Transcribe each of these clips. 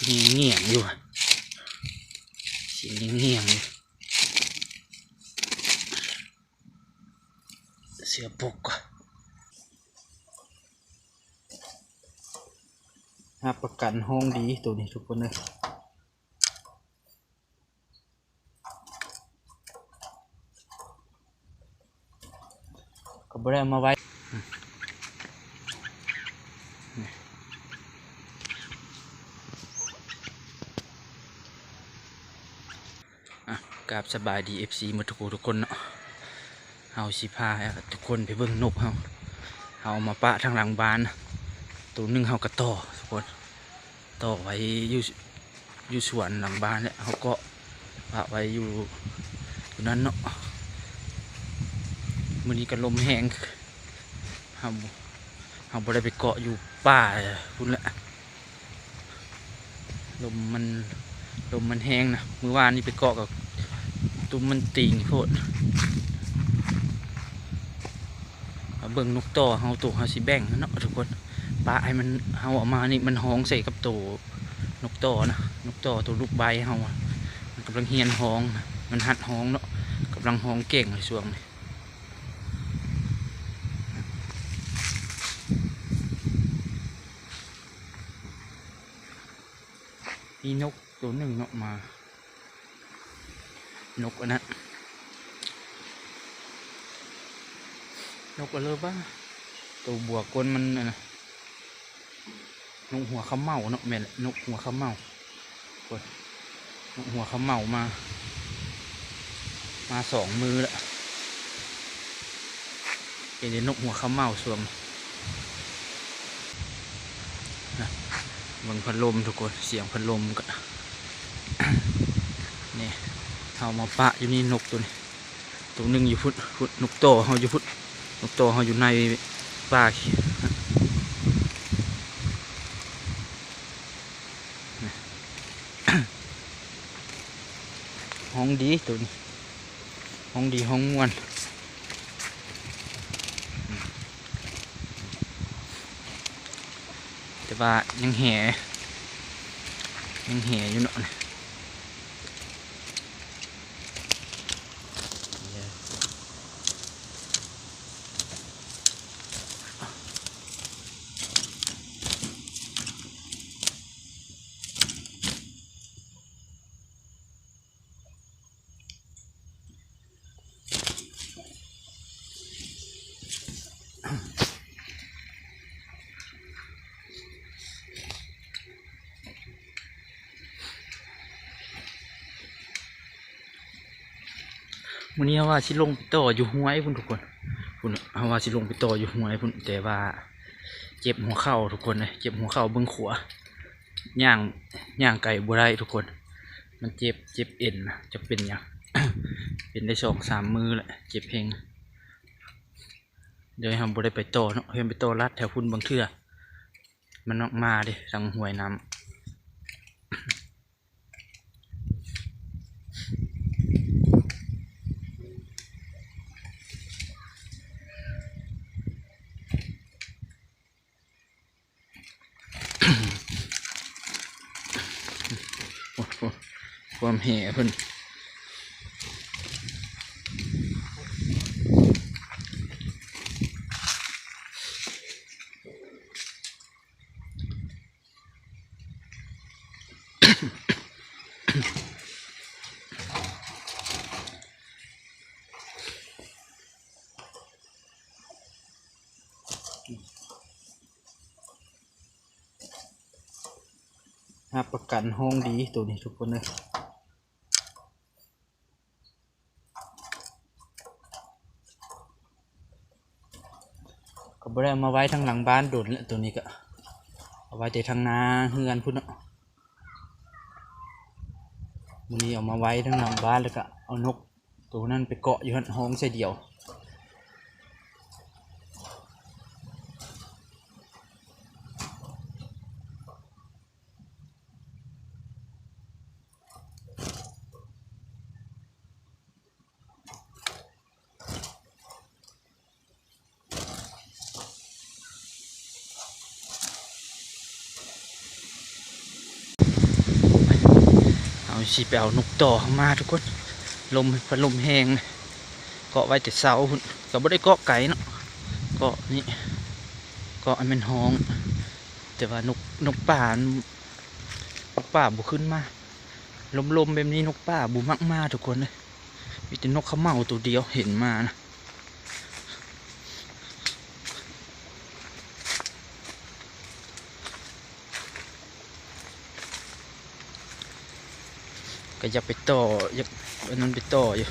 ງຽງໆຢູ່ ສຽງງຽງໆຢູ່ ເສື້ອປົກ ຮັບປະກັນຮ້ອງດີໂຕນີ້ທຸກຄົນເອີຍ. ກໍບໍ່ໄດ້ເອົາມາໄວ້ ອ່ະ ກາບສະບາຍດີ ເອັຟຊີ ໝົດທຸກຜູ້ທຸກຄົນເນາະ. ເຮົາຊິພາທຸກຄົນໄປເບິ່ງນົກເຮົາ. ເຮົາເອົາມາປະທາງຫຼັງບ້ານ ໂຕໜຶ່ງເຮົາກໍຕໍ່ທຸກຄົນ ຕໍ່ໄວ້ຢູ່ ຢູ່ສວນຫຼັງບ້ານແຫຼະ ເຮົາກໍປະໄວ້ຢູ່ ຢູ່ນັ້ນເນາະ. ມື້ນີ້ກໍລົມແຮງ ເຮົາ ເຮົາບໍ່ໄດ້ໄປເກາະຢູ່ປ່າພຸ້ນແຫຼະ ລົມມັນ ລົມມັນແຮງນະ. ມື້ວານນີ້ໄປເກາະກໍຕຸ່ມມັນຕີງໂພດ. ມາເບິ່ງນົກຕໍ່ເຮົາ ໂຕເຮົາຊິແບ່ງເນາະທຸກຄົນ ປະໃຫ້ມັນ ເຮົາເອົາມານີ້ມັນຮ້ອງໃສ່ກັບໂຕນົກຕໍ່ນະ ນົກຕໍ່ໂຕລູກໄບເຮົາ ມັນກຳລັງຮຽນຮ້ອງ ມັນຫັດຮ້ອງເນາະ ກຳລັງຮ້ອງເກັ່ງໃນຊ່ວງນີ້. ມີນົກໂຕໜຶ່ງເນາະມາ ນົກອັນນັ້ນ ນົກອາເລີບ້າ ໂຕບົວກົ້ນມັນອັນນັ້ນ ນົກຫົວຂະເໝົາເນາະ ແມ່ນແຫຼະ ນົກຫົວຂະເໝົາ. ໂອ້ຍ ນົກຫົວຂະເໝົາມາ ມາສອງມື້ແລ້ວ ເຫັນແຕ່ນົກຫົວຂະເໝົາຊ່ວງນີ້. ນະ ເບິ່ງພັດລົມທຸກຄົນ ສຽງພັດລົມກໍ ນີ້ ເຮົາມາປະຢູ່ນີ້ ນົກໂຕນີ້ ໂຕໜຶ່ງຢູ່ພຸ້ນ ພຸ້ນ ນົກຕໍ່ເຮົາຢູ່ພຸ້ນ ນົກຕໍ່ເຮົາຢູ່ໃນປ່າ ຮ້ອງດີໂຕນີ້ ຮ້ອງດີ ຮ້ອງມ່ວນ ແຕ່ວ່າຍັງແຫ ຍັງແຫຢູ່ເນາະ. ມື້ນີ້ເຮົາວ່າຊິລົງໄປຕໍ່ຢູ່ຫ້ວຍພຸ້ນທຸກຄົນ ພຸ້ນ ເຮົາວ່າຊິລົງໄປຕໍ່ຢູ່ຫ້ວຍພຸ້ນ ແຕ່ວ່າເຈັບຫົວເຂົ່າທຸກຄົນເອີຍ ເຈັບຫົວເຂົ່າເບື້ອງຂວາ ຍ່າງ ຍ່າງໄກບໍ່ໄດ້ທຸກຄົນ ມັນເຈັບ ເຈັບເອັນນະ ຈັກເປັນຫຍັງ ເປັນໄດ້ສອງສາມມື້ແລ້ວ ເຈັບແຮງ. ເລີຍເຮົາບໍ່ໄດ້ໄປຕໍ່ເນາະ ເຮົາໄປຕໍ່ລັດແຖວພຸ້ນ ບາງເທື່ອມັນມັກມາເດ້ ທາງຫ້ວຍນ້ຳ. ໂອ້ໂຫ ຄວາມແຫ່ເພິ່ນ ຮັບປະກັນຮ້ອງດີໂຕນີ້ທຸກຄົນເອີຍ ກໍບໍ່ໄດ້ເອົາມາໄວ້ທາງຫຼັງບ້ານດົນແລ້ວ ໂຕນີ້ກໍເອົາໄວ້ແຕ່ທາງໜ້າເຮືອນພຸ້ນເນາະ. ມື້ນີ້ເອົາມາໄວ້ທາງຫຼັງບ້ານ ແລ້ວກໍເອົານົກໂຕນັ້ນໄປເກາະຢູ່ຫັ້ນ ຮ້ອງໃສ່ດຽວ. ໂ ຊິໄປເອົານົກຕໍ່ເຮົາມາທຸກຄົນ. ລົມ ພັດລົມແຮງ ເກາະໄວ້ແຕ່ເຊົ້າພຸ້ນ ກໍບໍ່ໄດ້ເກາະໄກເນາະ. ເກາະນີ້ ເກາະໃຫ້ມັນຮ້ອງ ແຕ່ວ່ານົກ ນົກປ່າ ນົກປ່າບໍ່ຂຶ້ນມາ. ລົມໆແບບນີ້ນົກປ່າບໍ່ມັກມາທຸກຄົນເອີຍ. ມີແຕ່ນົກຂະເໝົາໂຕດຽວເຫັນມານະ. ກໍຢາກໄປຕໍ່ ຢາກອັນນັ້ນໄປຕໍ່ຢູ່.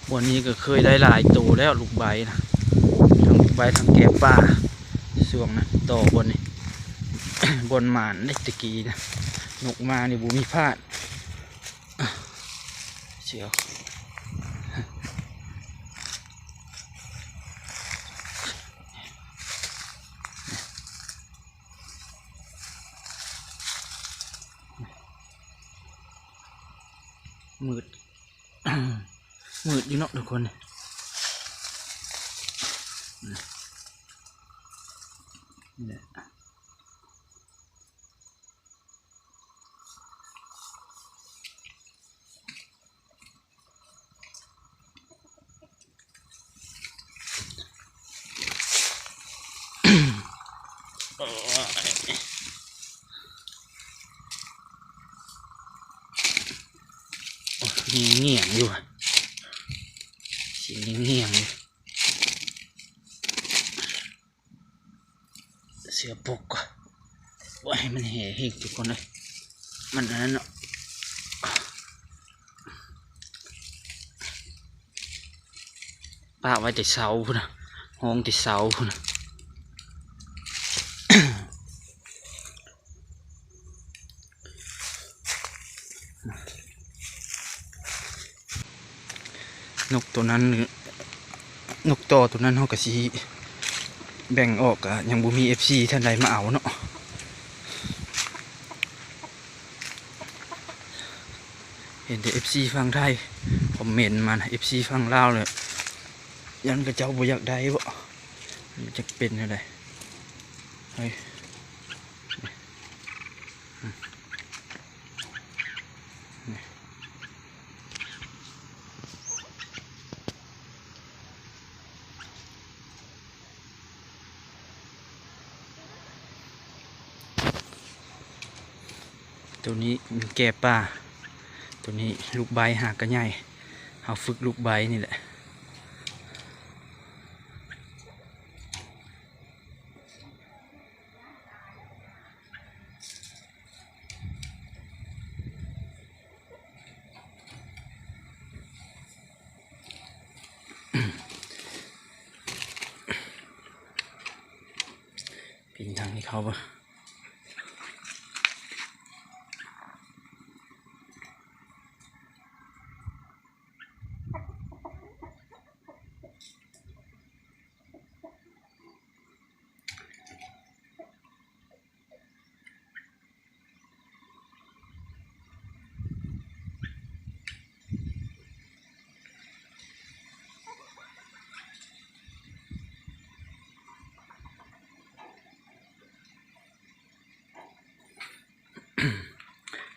ບ່ອນນີ້ກໍເຄີຍໄດ້ຫຼາຍໂຕແລ້ວ ລູກໄບນະ ທັງລູກໄບທັງແກປ່າ. ຊ່ວງນັ້ນຕໍ່ບ່ອນນີ້ ບ່ອນໝານເດ້ ແຕ່ກີ້ນະ ນົກມານີ້ບໍ່ມີພາດ. ສຽວ ມືດ ມືດຢູ່ເນາະທຸກຄົນ. ນີ້ແຫຼະ ໂອ້ຍ ໂອ້ຍ ຍັງງ່ຽງຢູ່ ສຽງຍັງງ່ຽງຢູ່. ເສືອປົກກ່ອນ ບໍ່ໃຫ້ມັນແຫ່ເຮງທຸກຄົນເອີຍ. ມັນອັນນັ້ນເນາະ ປະໄວ້ແຕ່ເຊົ້າພຸ້ນນະ ຮ້ອງແຕ່ເຊົ້າພຸ້ນນະ. ນົກໂຕນັ້ນ ນົກຕໍ່ໂຕນັ້ນເຮົາກໍຊິແບ່ງອອກ ກໍຍັງບໍ່ມີເອັຟຊີທ່ານໃດມາເອົາເນາະ. ເຫັນແຕ່ເອັຟຊີຝັ່ງໄທຄອມເມັນມານະ ເອັຟຊີຝັ່ງລາວແລ້ວ ຢ້ານເຂົາເຈົ້າບໍ່ຢາກໄດ້ບໍ ມັນຈະເປັນແນວໃດ. ເຮີ້ຍ ໂຕນີ້ແກ່ປ່າ ໂຕນີ້ລູກໄບຫາກະໃຫຍ່ ເຮົາຝຶກລູກໄບນີ້ແຫຼະ. ປີນທາງນີ້ເຂົ້າບໍ່?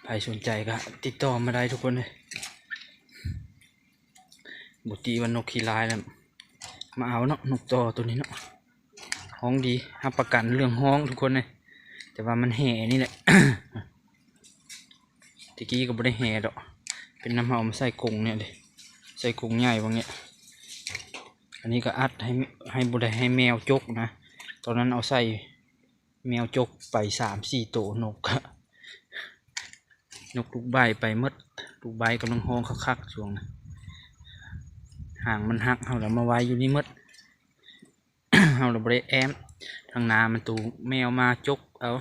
ໃຜສົນໃຈກໍຕິດຕໍ່ມາໄດ້ທຸກຄົນເອີຍ. ບໍ່ຕິວ່ານົກຂີ້ລາຍແລ້ວ ມາເອົາເນາະ ນົກຕໍ່ໂຕນີ້ເນາະ ຮ້ອງດີ ຮັບປະກັນເລື່ອງຮ້ອງທຸກຄົນເອີຍ. ແຕ່ວ່າມັນແຫ່ນີ້ແຫຼະ ແຕ່ກີ້ກໍບໍ່ໄດ້ແຫ່ດອກ ເປັນນຳເຮົາເອົາມາໃສ່ກົງນີ້ເດ້ ໃສ່ກົງໃຫຍ່ວ່າງນີ້. ອັນນີ້ກໍອັດໃຫ້ ໃຫ້ບໍ່ໄດ້ໃຫ້ແມວຈົກນະ ຕອນນັ້ນເອົາໃສ່ ແມວຈົກໄປສາມສີ່ໂຕ ນົກ ນົກລູກໄບໄປໝົດ ລູກໄບກຳລັງຮ້ອງຄັກໆ ຊ່ວງນັ້ນ ຫາງມັນຫັກ ເຮົາລະມາໄວ້ຢູ່ນີ້ໝົດ ເຮົາລະບໍ່ໄດ້ແອ້ມ ທາງໜ້າມັນໂຕແມວມາຈົກເອົາ.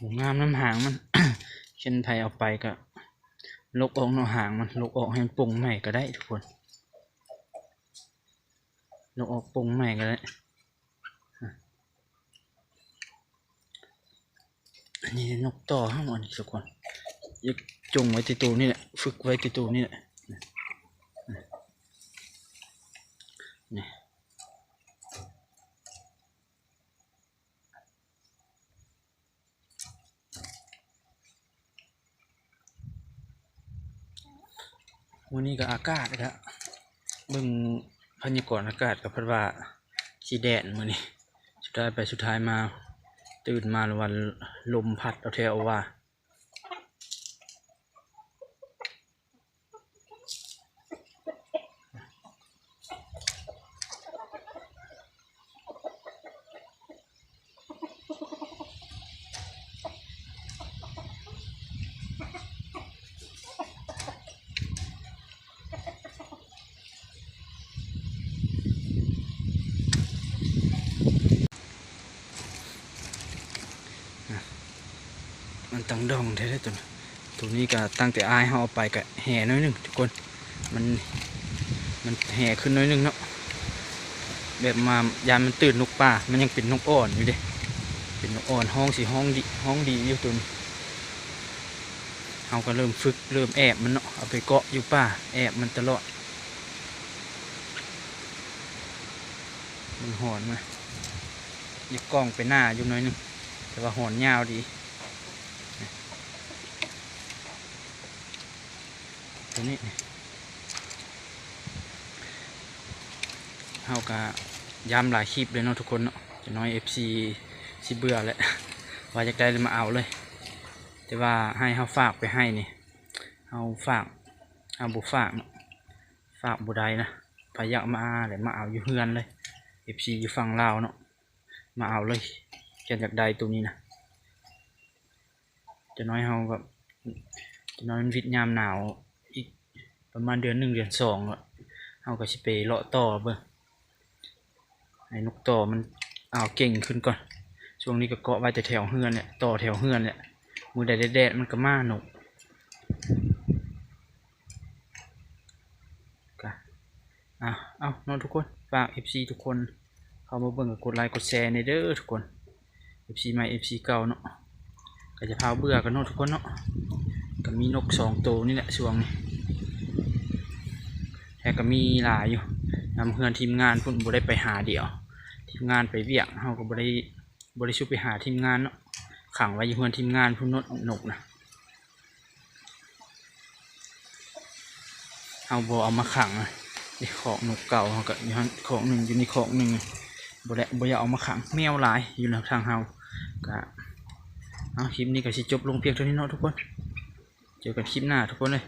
ບໍ່ງາມນຳຫາງມັນ ຄັນໃຜເອົາໄປກໍ ລົກອອກເນາະ ຫາງມັນ ລົກອອກໃຫ້ມັນປົ່ງໃໝ່ກໍໄດ້ທຸກຄົນ ລົກອອກປົ່ງໃໝ່ກໍໄດ້. ອັນນີ້ນົກຕໍ່ເຮົາ ອັນນີ້ທຸກຄົນ ຢາກຈົ່ງໄວ້ແຕ່ໂຕນີ້ແຫຼະ ຝຶກໄວ້ແຕ່ໂຕນີ້ແຫຼະ ນີ້. ມື້ນີ້ກໍອາກາດກະ ເບິ່ງພະຍາກອນອາກາດກໍພັດວ່າຊິແດດມື້ນີ້ ສຸດທ້າຍໄປສຸດທ້າຍມາ ຕື່ນມາລະວ່າລົມພັດເອົາແທ້ເອົາວ່າ. ມັນຕັ້ງດອງແທ້ໆ ຕົວນີ້ ຕົວນີ້ກໍຕັ້ງແຕ່ອ້າຍເຮົາເອົາໄປກໍແຫ່ໜ້ອຍໜຶ່ງທຸກຄົນ ມັນ ມັນແຫ່ຂຶ້ນໜ້ອຍໜຶ່ງເນາະ ແບບມາຢ້ານມັນຕື່ນນົກປ່າ ມັນຍັງເປັນນົກອ່ອນຢູ່ເດ້ ເປັນນົກອ່ອນ ຮ້ອງຊິຮ້ອງດີ ຮ້ອງດີຢູ່ຕົວນີ້ ເຮົາກໍເລີ່ມຝຶກ ເລີ່ມແອບມັນເນາະ ເອົາໄປເກາະຢູ່ປ່າ ແອບມັນຕະຫຼອດ. ມັນຫອນມາ ຢາກກ້ອງໄປໜ້າຢູ່ໜ້ອຍໜຶ່ງ ແຕ່ວ່າຫອນຍາວດີ ຕົວນີ້ ເຮົາກະຢ້ຳຫຼາຍຄລິບເລີຍເນາະທຸກຄົນເນາະ ຈັກໜ້ອຍເອັຟຊີຊິເບື່ອແຫຼະ ວ່າຢາກໄດ້ແລ້ວມາເອົາເລີຍ ແຕ່ວ່າໃຫ້ເຮົາຝາກໄປໃຫ້ນີ້ ເຮົາຝາກ ເຮົາບໍ່ຝາກເນາະ ຝາກບໍ່ໄດ້ນະ ໃຜຢາກມາແຫຼະມາເອົາຢູ່ເຮືອນເລີຍ ເອັຟຊີຢູ່ຝັ່ງລາວເນາະ ມາເອົາເລີຍ ຄັນຢາກໄດ້ໂຕນີ້ນະ ຈັກໜ້ອຍເຮົາກໍ ຈັກໜ້ອຍມັນວິດຍາມໜາວ ອີກປະມານເດືອນໜຶ່ງເດືອນສອງ ເຮົາກໍຊິໄປເລາະຕໍ່ເບິ່ງ ໃຫ້ນົກຕໍ່ມັນເອົາເກັ່ງຂຶ້ນກ່ອນ ຊ່ວງນີ້ກໍເກາະໄວ້ແຕ່ແຖວເຮືອນແຫຼະ ຕໍ່ແຖວເຮືອນແຫຼະ ມື້ໃດແດດໆ ມັນກໍມານົກ ກະ ເອົາ ເອົາເນາະທຸກຄົນ ຝາກເອັຟຊີທຸກຄົນ ເຂົ້າມາເບິ່ງກໍກົດໄລກົດແຊແດ່ເດີທຸກຄົນ ເອັຟຊີໃໝ່ ເອັຟຊີເກົ່າເນາະ ກໍຢ່າພາວເບື່ອກັນເນາະທຸກຄົນເນາະ ກໍມີນົກສອງໂຕນີ້ແຫຼະຊ່ວງນີ້ ແທ້ກໍມີຫຼາຍຢູ່ ນຳເຮືອນທີມງານພຸ້ນ ບໍ່ໄດ້ໄປຫາດຽວ ທີມງານໄປວຽກ ເຮົາກໍບໍ່ໄດ້ ບໍ່ໄດ້ຊຸບໄປຫາທີມງານເນາະ ຂັງໄວ້ຢູ່ເຮືອນທີມງານພຸ້ນເນາະ ນົກນະ ເຮົາບໍ່ເອົາມາຂັງນະ ນີ້ຄອກນົກເກົ່າເຮົາກໍຢູ່ຫັ້ນຄອກໜຶ່ງ ຢູ່ນີ້ຄອກໜຶ່ງ ບໍ່ໄດ້ ບໍ່ຢາກເອົາມາຂັງ ແມວຫຼາຍຢູ່ນຳທາງເຮົາ ກະ ເອົາ ຄລິບນີ້ກໍຊິຈົບລົງພຽງເທົ່ານີ້ເນາະທຸກຄົນ ເຈີກັນຄລິບໜ້າທຸກຄົນເອີຍ.